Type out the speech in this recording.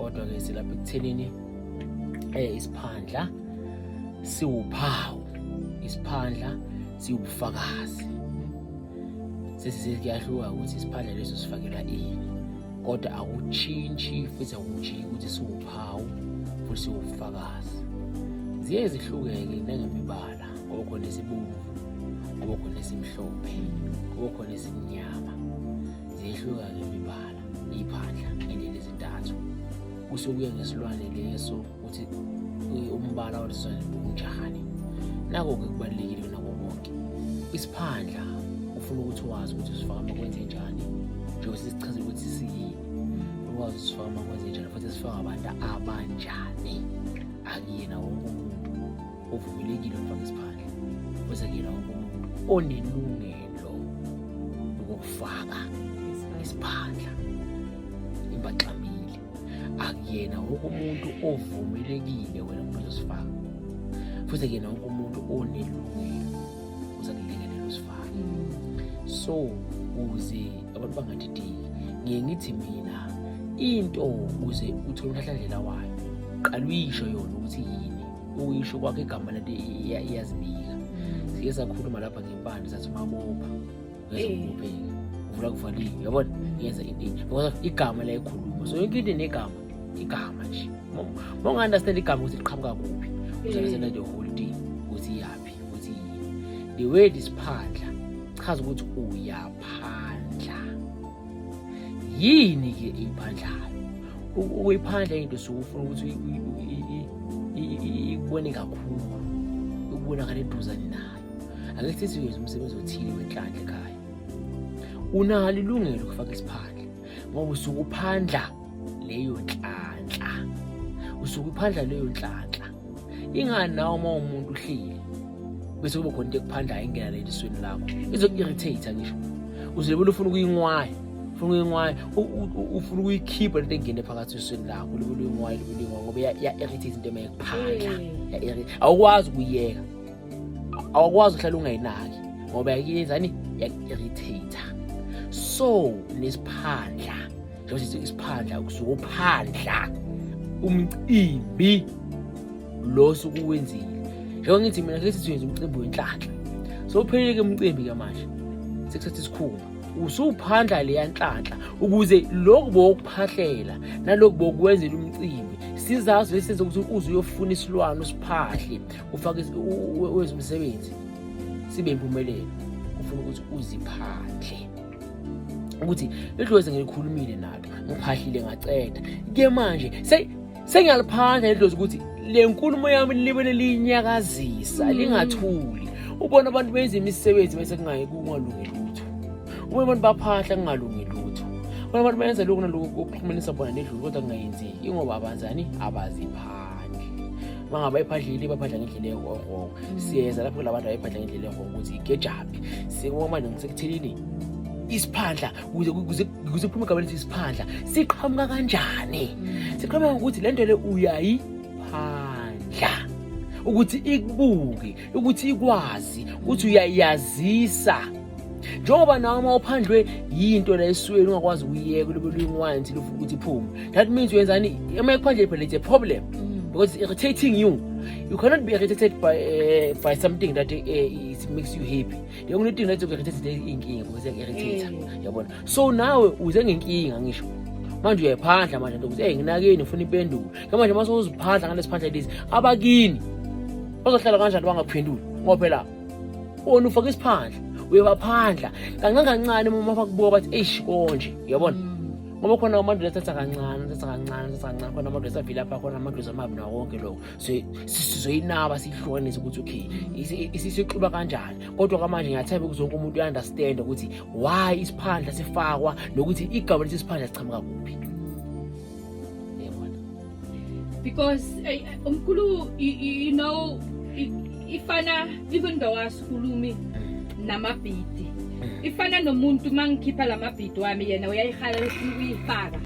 Kodwa-ke silapha ekuthenini isiphandla siwuphawu, isiphandla siwubufakazi. Sesize kuyahluka ukuthi isiphandla leso sifakelwa ini, kodwa akutshintshi futhi akujiki ukuthi siwuphawu futhi siwubufakazi. Ziye zihlukeke nangemibala, kuba khona esibomvu, kuba khona esimhlophe, kuba khona esimnyama. Ziyehluka ngemibala iphandla ngendlela ezintathu, kusuke ngesilwane leso ukuthi umbala waleso silwane bunjani. Nako-ke kubalulekile kunako konke isiphandla, ufuna ukuthi wazi ukuthi usifaka uma kwenze njani, njengoba sisichazile ukuthi siyini, ukwazi usifaka uma kwenze njani futhi sifaka abantu abanjani. Akuyena wonke umuntu ovumelekile ukufaka isiphandla, futhi akuyena wonke umuntu onelungelo lokufaka isiphandla imbaxambili. Akuyena wonke umuntu ovumelekile wena umuntu ozosifaka, futhi akuyena wonke umuntu onelungelo uzakulekelela usifake. So ukuze abantu bangadideki, ngiye ngithi mina into ukuze uthole umhlahlandlela wayo, qala uyisho yona ukuthi yini. Uyisho kwakho igama lento iyazibika. Sike sakhuluma lapha ngempande, sathi mabopha ngezokubopheka, uvula kuvaliwe, yabona, yenza into because of igama layikhuluma. So yonke into inegama, igama nje uma unga-understand igama ukuthi liqhamuka kuphi, uzo-understand the whole thing ukuthi iyaphi, ukuthi yini. The word isiphandla chaza ukuthi uyaphandla. Yini-ke iyiphandlayo? Ukuyiphandla into suke ufuna ukuthi ikubone kakhulu, ukubonakala eduzane nayo. Ake sithi uyenza umsebenzi othile wenhlanhla ekhaya, unalo ilungelo ukufaka isiphandla ngoba usuke uphandla leyo nhlanhla, usuke uphandla leyo nhlanhla. Ingani nawe uma umuntu uhleli bese kube khona into ekuphandlayo ingena lelisweni lakho, izoku-irritate ngisho uzolibona ufuna ukuyinwaya, ufuna ukuyinwaya, ufuna ukuyikhipha lento engene phakathi esweni lakho, libona uyinwaya, libona uyinwaya, ngoba iya-irritate into emayekuphandla. Awukwazi ukuyiyeka, awukwazi ukuhlala ungayinaki ngoba yakuyenzani, yaku-irritate. So nesiphandla njengoba sithi isiphandla kusuke uphandla umcimbi lo suke uwenzile. Njengoba ngithi mina ke sithi uyenza umcimbi wenhlanhla, so uphelile-ke umcimbi-ke manje sekuthatha isikhumba, usuphandla leya nhlanhla ukuze lokhu bokuphahlela nalokhu bokwenzela umcimbi sizazi lesenza ukuthi uze uyofuna isilwane usiphahle ufake wenze umsebenzi sibe impumelelo. Ufuna ukuthi uziphandle ukuthi idlozi ngilikhulumile nalo, ngiphahlile ngaceda ke manje sengiyaliphandla idlozi ukuthi le nkulumo yami libele liyinyakazisa, lingathuli. Ubona abantu benza imisebenzi bese kungalungi lutho, ubona abantu baphahla kungalungi lutho, ubona abantu benza lokhu nalokhu okuxhumanisa bona nedlozi kodwa kungayenzeki, ingoba abanzani, abaziphandli. Uma ngabe bayiphandlile, baphadla ngendlela e-wrong. Siyeza lapho kula bantu abayiphadla ngendlela e-wrong ukuthi igejaphi. Sikuba manje ngisekuthelini isiphandla kuze kuphume igama elithi isiphandla siqhamuka kanjani? Siqhamuka ngokuthi le nto le uyayiphandla ukuthi ikubuke, ukuthi ikwazi ukuthi uyayazisa. Njengoba nawe uma uphandlwe yinto la esweni ungakwazi ukuyiyeka, ube luyinwaya until ufuna ukuthi iphume, that means uyenzani uma ikuphandle phela? It's a problem because it's irritating you. You cannot be irritated by something that it makes you happy. The only thing that irritated inkinga because iyaku-irritate, yabona. So nawe uze ngenkinga ngisho manje uyayiphandla manje ukuthi hey, nginakeni, ngifuna impendulo. Ke manje mase uziphandla ngalesi phandla lesi, abakini bazohlala kanjani bangakuphenduli? Ngoba phela wona ufake isiphandla, uyabaphandla kancane kancane, uma bakubuka bathi eish, konje, uyabona, ngoba khona amadlozi athatha kancane, athatha kancane, athatha kancane. Khona amadlozi avila lapha, khona amadlozi amabi nawo konke lokho. So sizoyinaba siyihlukanise ukuthi okay, isixuba kanjani. Kodwa kwamanje ngiyathemba ukuthi wonke umuntu uya-understand ukuthi why isiphandla sifakwa nokuthi igama lesi siphandla sichamuka kuphi, yabona. Because umkhulu, ifana even though asikhulumi namabhidi, ifana nomuntu mangikhipha lamabhidi wami, yena uyayihala ufuna ukuyifaka.